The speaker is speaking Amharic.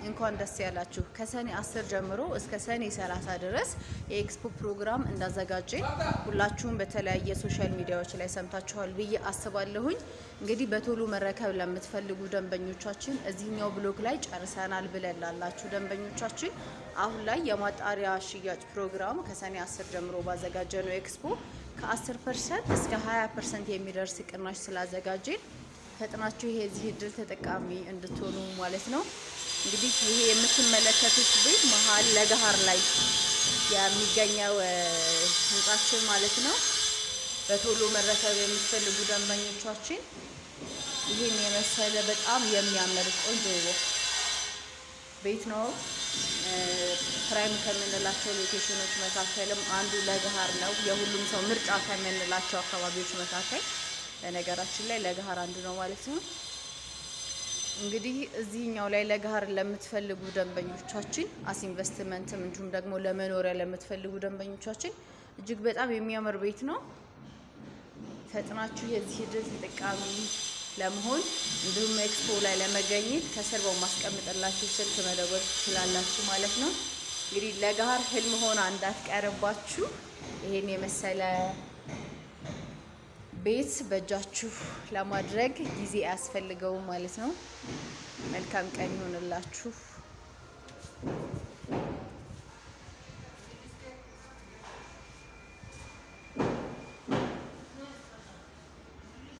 እንኳን ደስ ያላችሁ። ከሰኔ 10 ጀምሮ እስከ ሰኔ 30 ድረስ የኤክስፖ ፕሮግራም እንዳዘጋጀን ሁላችሁም በተለያየ social media ዎች ላይ ሰምታችኋል ብዬ አስባለሁኝ። እንግዲህ በቶሎ መረከብ ለምትፈልጉ ደንበኞቻችን፣ እዚህኛው ብሎክ ላይ ጨርሰናል ብለን ላላችሁ ደንበኞቻችን፣ አሁን ላይ የማጣሪያ ሽያጭ ፕሮግራም ከሰኔ 10 ጀምሮ ባዘጋጀነው ኤክስፖ ከ10% እስከ 20% የሚደርስ ቅናሽ ስላዘጋጀን ፈጥናችሁ የዚህ እድል ተጠቃሚ እንድትሆኑ ማለት ነው። እንግዲህ ይሄ የምትመለከቱት ቤት መሀል ለገሃር ላይ የሚገኘው ህንጻችን ማለት ነው። በቶሎ መረከብ የምትፈልጉ ደንበኞቻችን፣ ይህን የመሰለ በጣም የሚያምር ቆንጆ ቤት ነው። Prime ከምንላቸው location ኖች መካከልም አንዱ ለገሃር ነው። የሁሉም ሰው ምርጫ ከምንላቸው አካባቢዎች መካከል በነገራችን ላይ ለገሃር አንዱ ነው ማለት ነው። እንግዲህ እዚህኛው ላይ ለገሃር ለምትፈልጉ ደንበኞቻችን፣ as investment ም እንዲሁም ደግሞ ለመኖሪያ ለምትፈልጉ ደንበኞቻችን እጅግ በጣም የሚያምር ቤት ነው። ፈጥናችሁ የዚህ እድል ተጠቃሚ ለመሆን እንዲሁም ኤክስፖ ላይ ለመገኘት ከስር በማስቀምጥላችሁ ስልክ መደወል ትችላላችሁ ማለት ነው። እንግዲህ ለገሃር ህልም ሆና እንዳትቀርባችሁ፣ ይሄን የመሰለ ቤት በእጃችሁ ለማድረግ ጊዜ አያስፈልገውም ማለት ነው። መልካም ቀን ይሆንላችሁ።